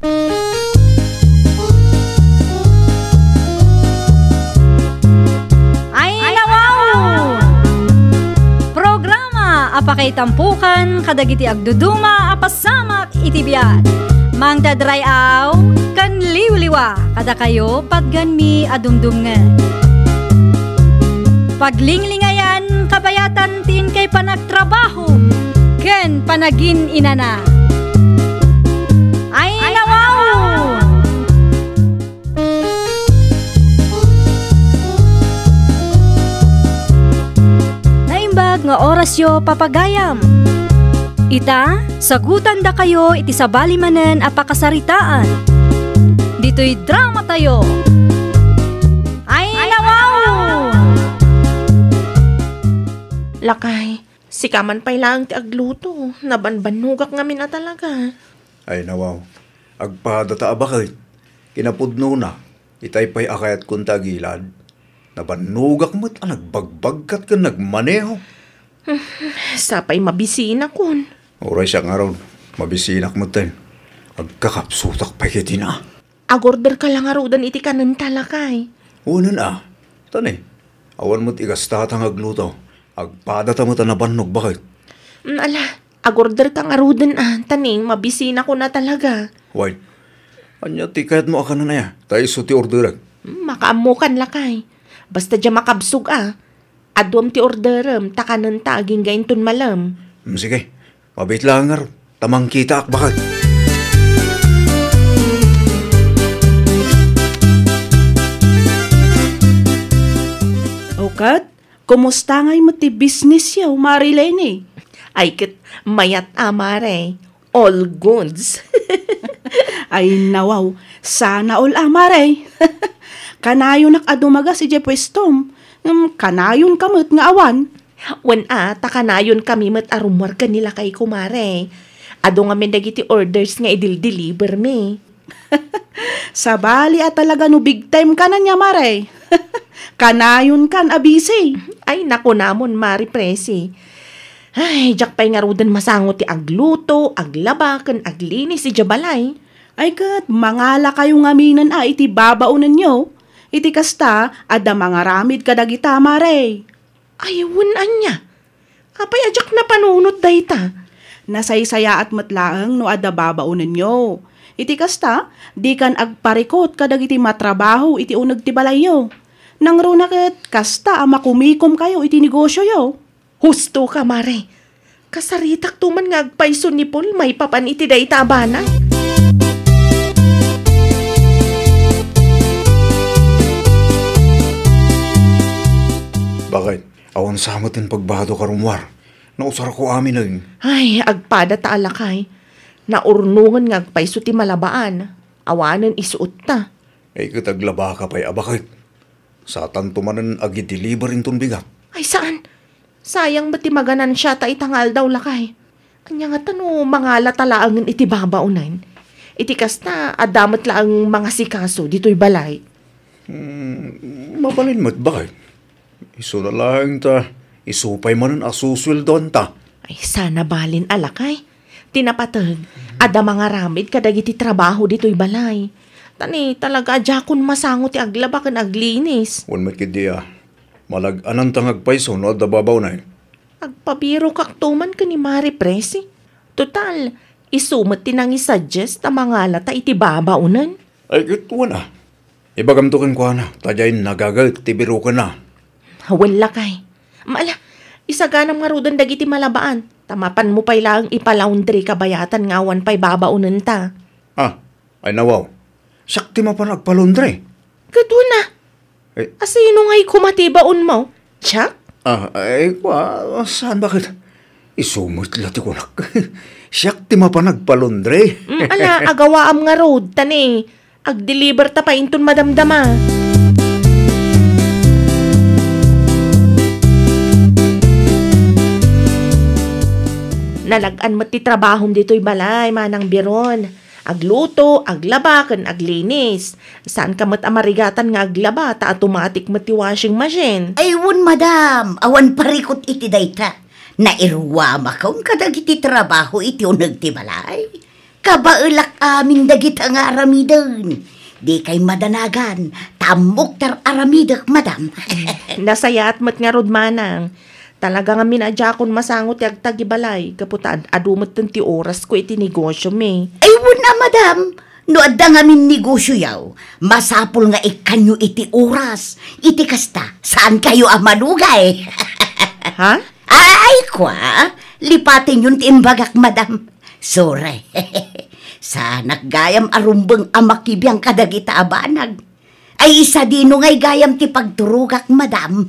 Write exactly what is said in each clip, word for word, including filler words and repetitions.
Ayna wow! Programa a pakaitampukan kadagiti agduduma a pasamak iti biag. Mangdadray-aw ken liwliwa kadakayo patgenmi a dumdumngeg. Paglinglingayan kabayatan ti inkay panagtrabaho ken panagin-inana. Ayna wow! Naimbag nga orasyo, papagayam. Ita, sagutandakayo iti sabali manen a pakasaritaan. Ditoy dramatayo. Ayna wow! Lakay, sika man pay laeng ti agluto. Nabanbannogak ngamin a talaga. Ayna wow. Agpadata a baket. Kinapudnona, itay pay a kayatkon ta agilad. Nabannogak met a nagbagbagkat ken nagmaneho. Sapay mabisinakon. Uray siak ngarud, mabisinak metten. Agkakapsutak pay ketdin a. Agorderka la ngaruden iti kanenta, lakay. Wen a. Tani, awan met igastata nga agluto. Agpadata met a nabannog baket. Mm, ala, agorderka ngaruden a, tani, mabisinakon a talaga. Way, ania ti kayatmo a kanen aya? Ta isu ti orderek. Mm, makaammokan lakay. Basta dia makabsog a. Aduam ti orderem, ta kanenta agingga inton malem. Mm, sige. Mabiit laeng ngarud, ta mangkitaak baket. O ket, kumusta ngay met ti business yo, Mare Leni? Ay ket, mayat a, Mare. All goods. Ayna wow, sana all a, Mare. Kanayonak a dumagas idiay puestom. Ngem kanayonka met nga awan. Wen a, ta kanayonkami met a rummuar ken ni lakayko, Mare. Adu ngamin dagiti orders nga idildelivermi. Sabali a talaga no big time ka na nia, Mare. Kanayonkan a busy. Ay, nakunamon, Mare Presi. Ay, diak pay ngaruden masango ti agluto, aglaba, ken aglinis idiay balay. Ay ket, mangalakayo ngaminen a iti babaonenyo. Iti kasta, adda mangaramid kadagita, Mare. Ay, wen ania? Apay a diak napanunot dayta? Nasaysayaat met laeng no adda babaonenyo. Iti kasta, dikan agparikut kadagiti matrabaho iti uneg ti balayyo. Nangruna ket kasta a makumikomkayo iti negosioyo. Husto ka, Mare. Kasaritakto man nga agpayso ni Paul maipapan iti dayta a banag. Bakit? Awan sa met ti pagbadok a rummuar. Nausarko aminen. Ay, agpadata a lakay. Naurnongen nga agpayso ti malabaan. Awanen isuotta. Ay, ket aglabaka pay a baket. Satanto manen agi-deliver inton bigat. Ay, saan? Sayang met ti maganansiata ita nga aldaw, lakay. Ania ngata no mangalata laengen iti babaonen? Iti kasta, adda met laeng mangasikaso ditoy balay. Hmm, mabalin met, baket. Isuna laeng ta, isu pay manen a susueldoanta. Ay, sana balin a lakay. Ti napateg, adda mangaramid kadagiti trabaho ditoy balay. Ta ni, talaga a diakon masango ti aglaba ken aglinis. Wen met ketdi a, malag-ananta nga agpayso no adda babaonen. Agpabirokakto man ken ni Mare Presi. Total, isu met ti nangisuggest a mangalata iti babaonen. Ay, ket wen a. Ibagamto kenkuana, ta diay nagaget ti birokenna. Wen lakay. Ala, isaganam ngaruden dagiti malabaan, ta mapanmo pay laeng ipa-laundry kabayatan nga awan pay babaonenta. Ah, ay nawaw. Siak ti mapan agpa-laundry. Ket wen a. Eh. A sino ngay koma ti baonmo? Siak? Ah, ay, kua, saan baket? Isu met la ti kunak. Siak ti mapan agpa-laundry. Mm, ala, agawaam ngarud, ta ni, agdeliver ta pay inton madamdama. Nalag-an met ti trabahom ditoy balay, Manang Biron. Agluto, aglaba, ken aglinis. Saanka met a marigatan nga aglaba, ta automatic met ti washing machine. Ay, wen, madam, awan parikut iti dayta. Nairuamakon kadagiti trabaho iti uneg ti balay. Kabaelak amin dagita nga aramiden. Dikay madanagan, ta ammok ti ar-aramidek, madam. Nasayaat met ngarud, manang. Talaga ngamin a diakon masango ti agtagibalay, gapu ta ad-, adu metten ti orasko iti negosio mi. Ay, wen a, madam. No adda ngamin negosioyo, masapul nga ikkanyo iti oras. Iti kasta, saankayo a malugay. Ha? Ay, kua, lipatenyon ti imbagak, madam. Sorry. Saanak gayam a rumbeng a makibiang kadagita a banag. Ay, sadino ngay gayam ti pagturogak, madam?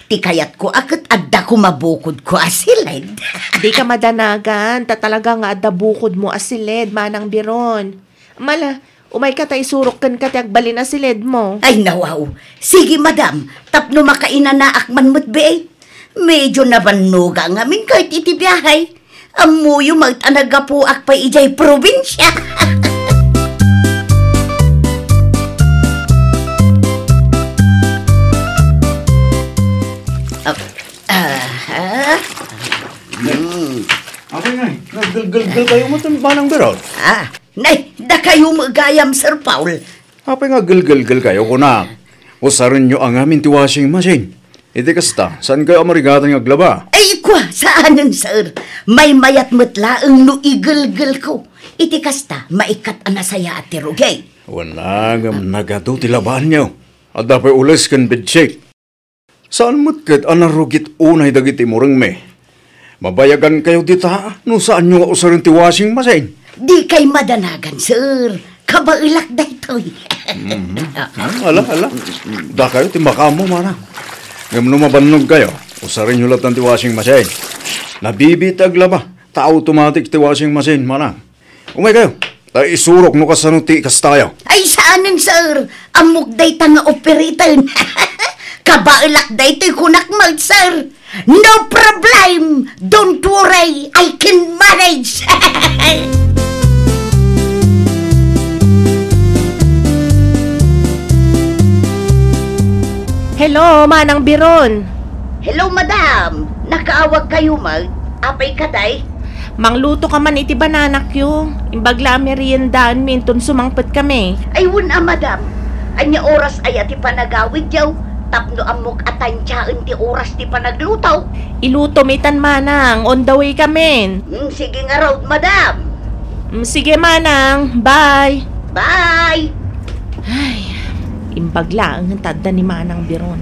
Ti kayatko a ket adda koma bukodko a siled. Dika madanagan, ta talaga nga adda bukodmo a siled, manang Biron. Mala, umayka ta isurok kenka ti agbalin a siledmo. Ay, nawaw. Sige, madam, tapno makainanaak man met, be. Medyo nabannoga ngamin kayat iti biahe. Ammoyo met a naggapuak pay idiay probinsia. Ah, ah, hmm. Apay ngay, naggelgelgel kayo met, manang Biron? Ah, nay, dakayo met gayam, Sir Paul. Apay nga gelgelgel kayo, kunak? Usarenyo a ngamin ti washing machine. Iti kasta, saankayo a marigatan nga aglaba? Ay, kua, saanen, sir. Maymayat met laeng no igelgelko. Iti kasta, maikkat a nasayaat ti rugi. Wen a, ngem nagadu ti labaanyo. Adda pay ules ken bedsheet. Saan met ket a narugit unay dagiti imurengmi. Mabayagankayo dita no saanyo nga usaren ti washing machine. Dikay madanagan, sir. Kabaelak daytoy. Mhm. Ala, ala. Dakayo ti makaammo, manang. Ngem no mabannogkayo, usarenyo latta ti washing machine. Nabibiit ti aglaba, ta automatic ti washing machine, manang. Umaykayo, ta isurok no kasano ti ikastayo. Ay, saanen, sir. Ammok dayta nga operiten. Kabaelak daytoy, kunak met, sir. No problem. Don't worry, I can manage. Hello, Manang Biron. Hello, madam. Nakaawagkayo met. Apay kadi? Mangluto ka man iti bananakyo. Imbag la a meriendaenmi inton sumangpetkami. Ay, wen a, madam. Ania oras aya ti panagawidyo? Tapno ammok a tantiaen ti oras ti panagluto. Ilutom itan, manang. On the way kamin. Mm, sige ngarud, madam. Mm, sige, manang. Bye. Bye. Ay, imbag laeng ta adda ni Manang Biron.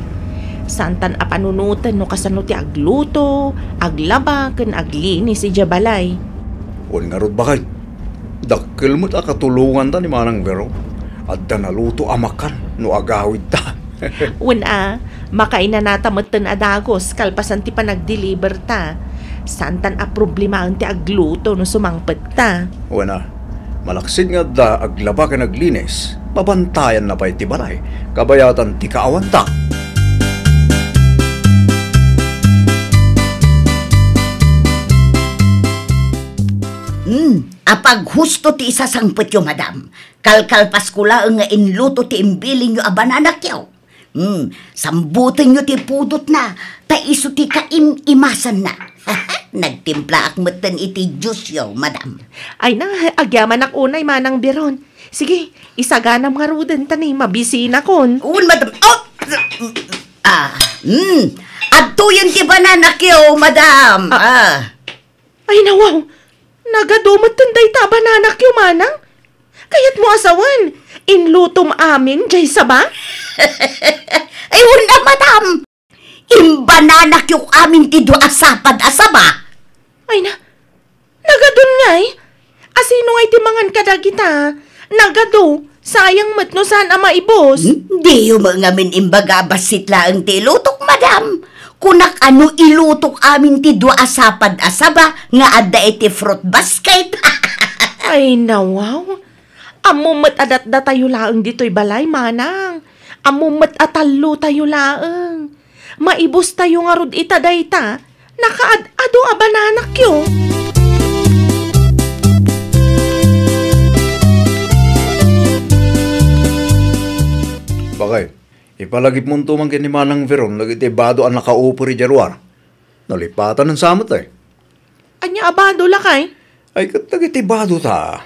Saantan a panunoten no kasano ti agluto, aglaba, ken aglinis idiay balay. Wen ngarud, baket. Dakkel met a katulonganta ni Manang Biron. Adda naluto a makan no agawidta. Wen a, makainanata metten a dagus kalpasan ti panagdeliberta. Saantan a problemaen ti agluto no sumangpetka. Wen a, malaksid nga adda aglaba ken aglinis, mabantayanna pay ti balay, kabayatan ti kaawanta. Hmm, apaghusto ti isasangpetyo, madam. Kalkalpasko laeng nga inluto ti imbilinyo a bananakyo. Hmm, sambutenyo ti pudotna, ta isu ti kaim-imasanna. Nagtimplaak metten iti juiceyo, madam. Ay na, agyamanak unay, Manang Biron. Sige, isaganam ngaruden ta ni mabisinakon. Wen, madam. Oh! Ah, hmm. Adtoyen ti bananakyo, madam. Ah. Ah. Ay, nawaw! Nagadu metten dayta a bananakyo, manang? Kayatmo a sawen, inlutom amin diay saba? Ay, wen a, madam! Imbananakyo amin ti dua a sapad a saba. Ay na, nagadun ngay? Asino ngay ti mangan kadagita? Nagadu, sayang met no saan a maibus. Hmm? Diyo met ngamin imbaga a bassit laeng ti ilutok, madam. Kunak a no ilutok amin ti dua a sapad a saba nga adda iti fruit basket. Ay, nawaw. Ammom met a datdatayo laeng ditoy balay, manang. Ammom met a tallotayo laeng. Maibustayo ngarud ita dayta. Nakaad-adu a bananakyo. Bakay, ipalagipmonto man ken ni Manang Veron dagiti bado a nakauper idiay ruar. Nalipatan sa met, eh. Ania a bado, lakay? Ay, ket dagiti bado ta.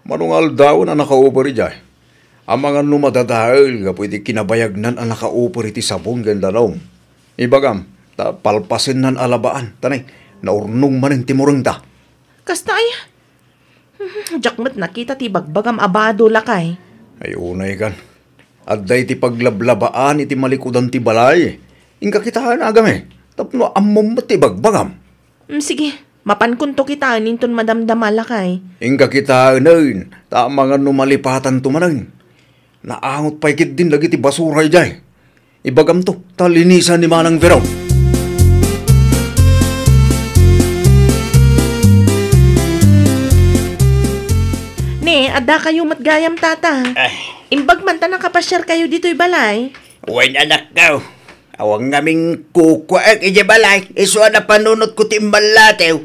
Mano nga aldawen a nakaupar idiay. Amangan no madadael gapu iti kinabayagnan a nakaupar iti sabon ken danum. Ibagam, ta palpasennan a labaan, ta nay, naurnong manen ti murengta. Kasta aya? Diak met nakita ti ibagbagam a bado, lakay. Ay, unay kan. Adda iti paglablabaan iti malikudan ti balay. Inka kitaen, agami, tapno ammom met ti ibagbagam. Mm, sige, mapankonto kitaen inton madamdama, lakay. Inka kitaenen, ta amangan no malipatanto manen. Naangot pay ketdin dagiti basura idiay. Ibagamto, ta linisan ni Manang Veron. Ne, adda kayo met gayam, tata. Ay. Imbag man ta nakapasiar kayo ditoy balay. Wen, anakko. Awan ngamin kukuaek idiay balay. Isu a napanunotko ti immallatew.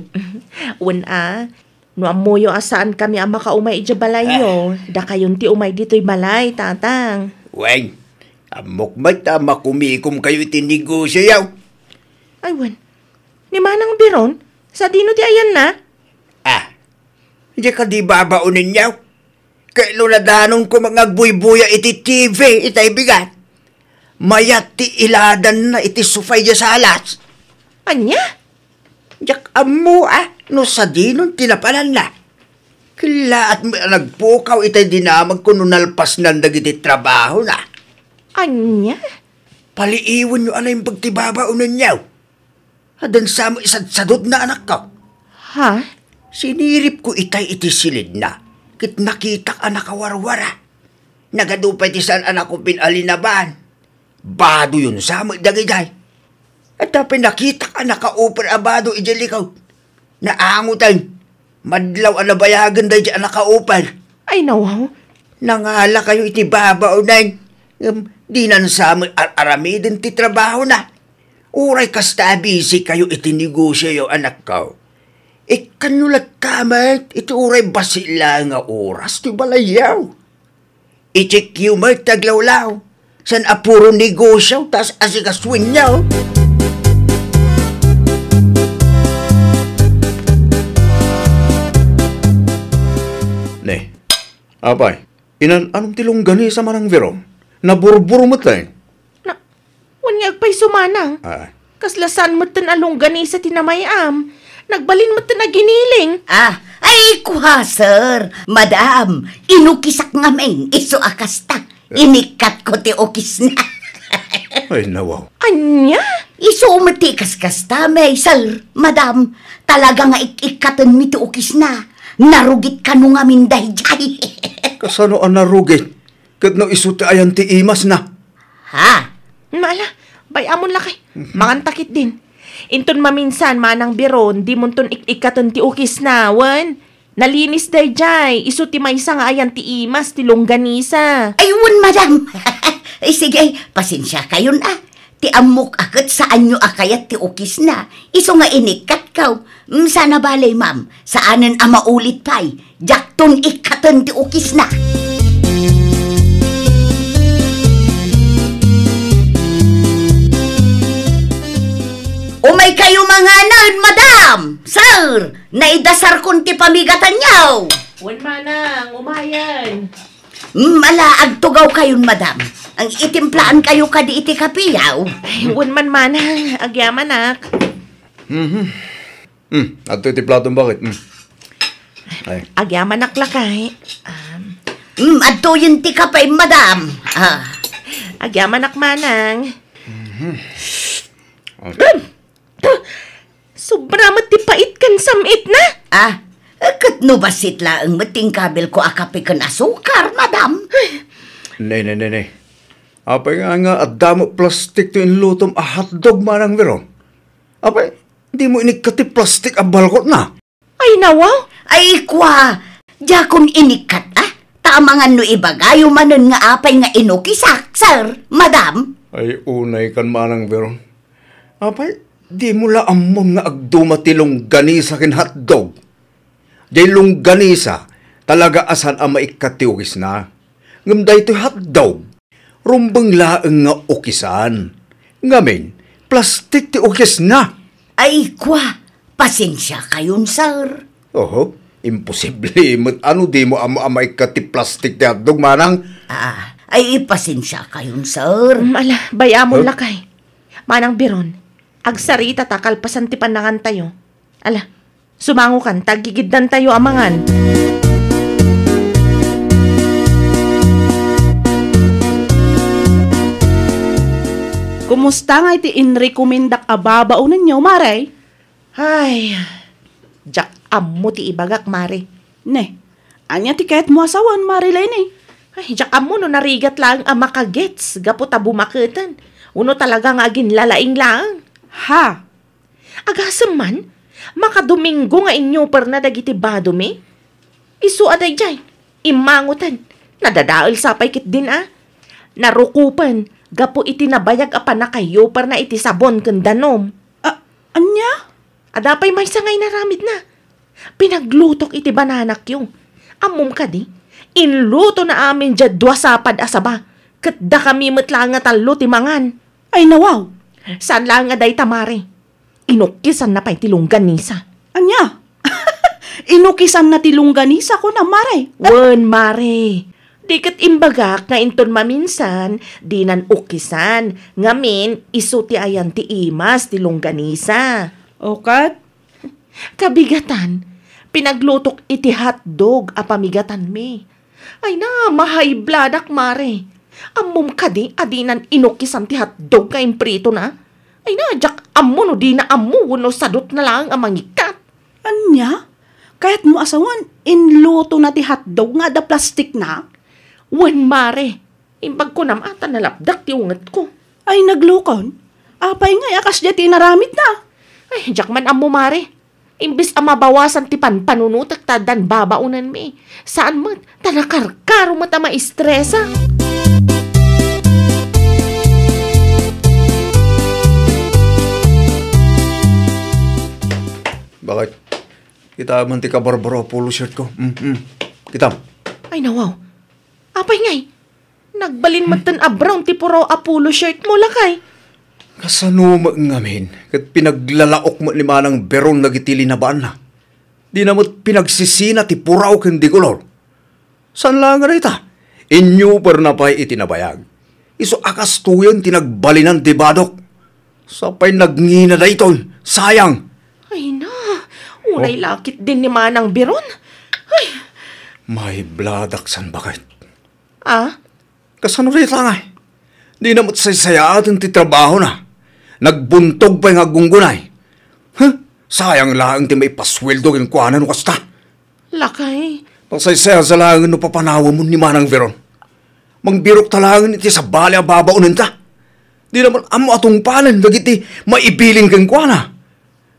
Wen a, no ammoyo a saankami a makaumay idiay balayyo, ah, dakayon ti umay ditoy balay, tatang. Wen, ammok met a makumikom kayo iti negosioyo. Ay, wen. Ni Manang Biron, sadino ti ayanna? Ah, diay kadi babaonenyo? Ket no nadanonko nga agbuybuya iti T V itay bigat, mayat ti iladanna iti sofa idiay salas. Ania? Diak ammo a no sadinon ti napananna. Killaat met a nagpukaw itay dinamagko no nalpasnan dagiti trabahona. Ania? Paliiwenyo a naimbag ti babaonenyo. Addan sa met sadsadutna, anakko. Ha? Siniripko itay iti silidna, ket nakitak a nakawarwara. Nagadu pay ti saan a nakupin a linaban. Badoyon sa met dagidiay. Adda pay nakitak a nakaupar a bado idiay likod. Naangoten. Madlaw a nabayagen daydiay a nakaupar. Ay, nawaw. Nangalakayo iti babaonen. Ngem dinan sa met ar-aramiden ti trabahona. Uray kasta a busy kayo iti negosioyo, anakko, ikkanyo latta met iti uray bassit laeng nga oras ti balayyo. I-checkyo met ti aglawlaw. Saan a puro negosio ta as-, asikasuenyo. Ne, apay, inan-anom ti longganisa, Manang Veron? Naburbur met, eh. Na, Wen nga agpayso, Manang. Ah. Kasla saan metten a longganisa ti namay-am. Nagbalin metten a giniling. Ah, ay, kua, sir, madam, inukisak ngamin, isu a kasta. Ah. Inikkatko ti ukisna. Ay, nawaw. Ania? Isu met ti kaskasta, may, sir, madam. Talaga nga ik-ikkatenmi ti ukisna. Narugit kano ngamin daydiay. Kasano a narugit? Ket no isu ti ayan ti imasna? Ha? Ala, bay-amon lakay. Manganta ketdin. Inton maminsan, Manang Biron, dimonton ik-ikkaten ti ukisna, wen? Nalinis daydiay, isu ti maysa nga ayan ti imas ti longganisa. Ay, wen, madam. Ay, sige, pasensiakayon a. Ti ammok a ket saanyo a kayat ti ukisna, isu nga inikkatko. Mm, sana balay, ma'am. Saanen a maulit pay. Diakton ikkaten ti ukisna. Umay kayo manganen, madam! Sir, naidasarkon ti pamigatanyo! Wen, manang, umayen. Mm, ala, agtugaw kayon, madam. Ang itimplaan kayo kadi iti kape, yaw. Ay, wen man, manang. Agyamanak. Mhm. Hmm, adto iti platom, bakit? Hmm. Ay. Agyamanak lakay. Um, Hmm, adtoyen ti kape, madam. Ah. Agyamanak, manang. Mhm. Sobra met ti pait ken sam-itna. Ah, ket no bassit laeng met ti inkabilko a kape ken asukar, madam. Ne, ne, ne, ne. Apay nga, nga adda met plastik ti inlutom a hotdog, Manang Veron? Apay, dimo inikkat ti plastik a balkotna? Ay, nawaw? Ay, kua, diakon inikkat, ah. Ta amangan no ibagayo manen nga apay nga inukisak, sir, madam. Ay, unay kan, Manang Veron. Apay, dimo la ammom nga agduma ti longganisa ken hotdog? Jay longganisa, talaga a saan a maikkat ti ukisna. Ngem daytoy hotdog, rumbeng laeng nga ukisan. Ngamin, plastik ti ukisna. Ay, kua, pasensiakayon, sir. Oho. Imposible met. Ano, dimo ammo a maikkat ti plastik ti hotdog, manang? Ah, ay, pasensiakayon, sir. Um, ala, bay-amon Huh? lakay. Manang Biron, agsarita ta kalpasan ti pannangantayo. Ala, sumangokan ta aggigiddantayo a mangan. Kumusta ngay ti inrekomendak a babaonenyo, Mare? Ay, diak ammo ti ibagak, Mare. Ne, ania ti kayatmo a sawen, Mare Leni? Ay, diak ammo no narigat laeng a makagets gapu ta bumaketen, wenno talaga nga aginlalaing laeng. Ha? Agasem man, makadomingo nga inyoperna dagiti badomi. Isu a daydiay, immangoten, nadadael sa pay ketdin a. Narukopen gapu iti nabayag a pannakaiyoperna iti sabon ken danum. A-, ania? Adda pay maysa nga inaramidna. Pinaglutok iti bananakyo. Ammom kadi, inlutona amin diay dua sapad a saba, ket dakami met laeng nga tallo ti mangan. Ay, nawaw! Saan laeng a dayta, Mare. Inukisanna pay ti longganisa. Ania? Inukisanna ti longganisa, kunam, Mare? Wen, Mare. Di ket imbagak nga inton maminsan, dinan ukisan. Ngamin, isu ti ayan ti imas ti longganisa. O ket? Kabigatan, pinaglutok iti hotdog a pamigatanmi. Ay na, mahaibladak, Mare. Ammom kadi a dinan inukisan ti hotdog nga impritona? Ay na, diak ammo no dina ammo wenno sadutna laeng a mangikkat. Ania? Kayatmo a sawen, inlutona ti hotdog nga adda plastikna? Wen, Mare. Imbag kunam a ta nalapdak ti ungetko. Ay, naglukon. Apay ngay a kasdiay ti inaramidna? Ay, diak man ammo, Mare. Imbes a mabawasan ti panpanunotek ta addan babaonenmi, saan met, ta nakarkaro met a maistresak. Bakit? Kita man ti kabarbaro a polo shirt ko. Mm, mm. Kita. Ay, nawaw. Apay ngay? Nagbalin metten a brown ti puraw a polo shirt mo, lakay. Kasano met ngamin ket pinaglalaok met ni Manang Veron dagiti linabaanna? Dina met pinagsisina ti puraw ken di kolor. Saan laeng a dayta? Inyoperna pay iti nabayag. Isu a kastoyen ti nagbalinan ti badok. Sapay nagngina daytoy. Sayang! Ay na, unay Oh. lakit din ni Manang Veron. Ay! Maibladak san bakit? Ah? Kasano dayta ngay? Dina met saysayaaten ti trabahona. Nagbuntog pay nga aggunggunay. Huh? Sayang laeng ti maipasueldo kenkuana no kasta. Lakay. Nasaysayasa laeng no papanawemon ni Manang Veron. Mangbirokta laeng iti sabali a babaonenta. Dina met ammo a tungpanen dagiti maibilin kenkuana.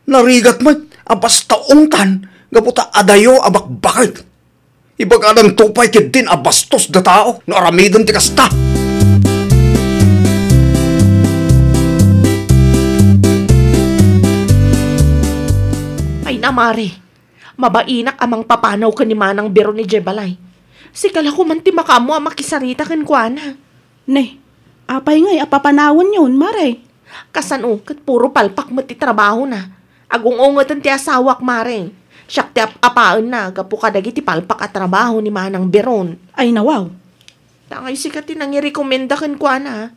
Narigat met a basta ungtan gapu ta adayo a bakbaket. Ibagadanto pay ketdin a bastos da tao no aramiden ti kasta. Ay na, Mare, mabainak a mangpapanaw ken ni Manang Veron idiay balay. Sika la koma ti makaammo a makisarita kenkuana. Ne, apay ngay a papanawenyon, Mare? Kasano ket puro palpak met ti trabahona. Agung-ungeten ti asawak, Mare. Siak ti ap-apaenna gapu kadagiti palpak a trabaho ni Manang Veron. Ay, nawaw. Tangay sika ti nangirekomenda kenkuana.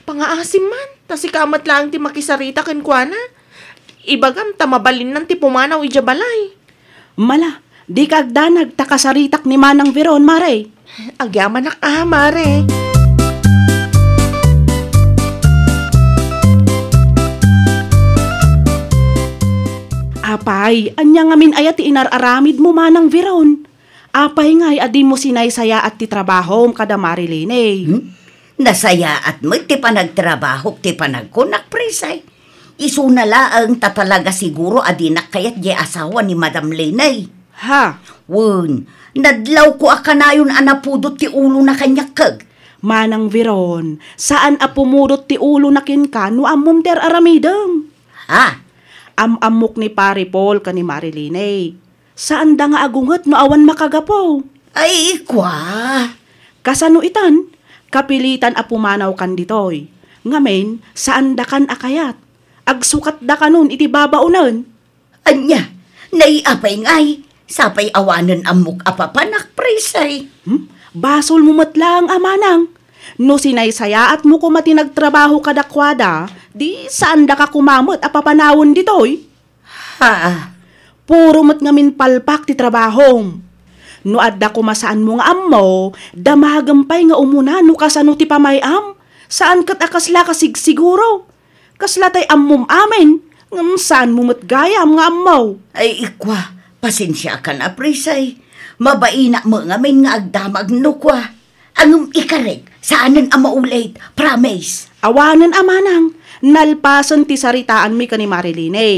Pangaasim man, ta sika met laeng ti makisarita kenkuana. Ibagam ta mabalinnan ti pumanaw idiay balay. Mala, dika agdanag ta kasaritak ni Manang Veron, Mare. Agyamanak a, Mare. Apay, ania ngamin aya ti inar-aramidmo, Manang Veron? Apay ngay a dimo sinaysayaat ti trabahom kada Mare Lene? Hmm? Nasayaat met ti panagtrabahok ti panagkunak, Presay. Isuna laeng ta talaga siguro a dinak kayat diay asawa ni Madam Lene. Ha? Wen, nadlawko a kanayon a napudot ti ulona kaniak keg. Manang Veron, saan a pumudot ti ulona kenka no ammom ti ar-aramidem. Ha? Am-ammok ni Pare Paul ken ni Mare Lene. Saanda nga agunget no awan makagapu. Ay, kua. Kasano itan? Kapilitan a pumanaw kan ditoy. Ngamin, saandakan a kayat. Agsukatdakanon iti babaonen. Ania, naiapay ngay? Sapay awanen ammok a papanak, Prisay. Hmm? Basolmo met laeng a manang. No sinaysayaatmo koma ti nagtrabaho kadakuada, di saandaka koma met a papanawen ditoy. Ha? Puro met ngamin palpak ti trabahom. No adda koma saanmo nga ammo, damagem pay nga umuna no kasano ti pamay-am. Saan ket a kasla ka sigsiguro. Kasla tay ammom amin, ngem saanmo met gayam nga ammo. Ay, ikwa, pasensiakan a, Prisay. Mabainak met ngamin nga agdamag no kua. Ngem ikarek, saanen a maulit, promise. Awanen a manang, nalpasen ti saritaanmi ken ni Marilene.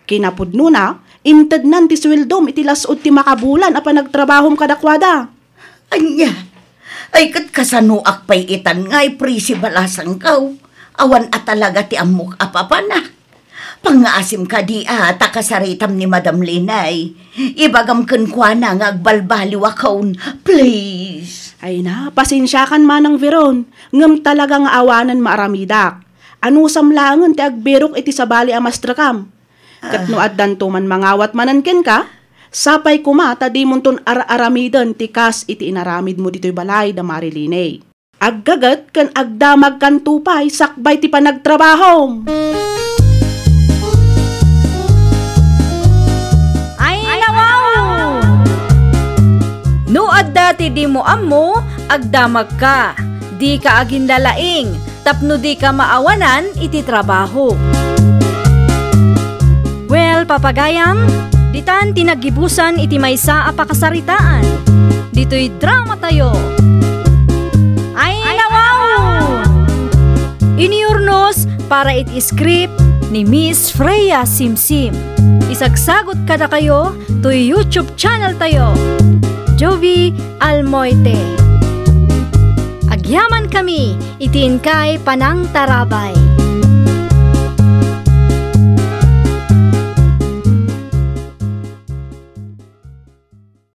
Kinapudnona, intednan ti sueldom iti las-ud ti makabulan a panagtrabahom kadakuada. Ania? Ay, ket kasanoak pay itan ngay, Prisi, balasangkaw? Awan a talaga ti ammok a papanak. Pangngaasim kadi a ta kasaritam ni Madam Linay. Ibagam kenkuana nga agbalbaliwakon, please. Ay na, pasensiakan manang Veron, ngem talaga nga awanen maaramidak. Anusam laengen ti agbirok iti sabali a mastrekam. Ket no addanto man mangawat manen kenka, sapay koma ta dimonton ar-aramiden ti kas iti inaramidmo ditoy balay da Marilene. Aggaget ken agdamagkanto pay sakbay ti panagtrabahom. Ay, nawaw! No adda ti dimo ammo, agdamagka. Dika aginlalaing tapno dika maawanan iti trabaho. Well, papagayam, ditan ti naggibusan iti maysa a pakasaritaan. Ditoy dramatayo. Ay, nawaw! Inurnos para iti script ni Miss Freya Simsim. Isagsagot kadakayo toy YouTube channel tayo, Jovi Almoite. Agyaman kami iti inkay panangtarabay.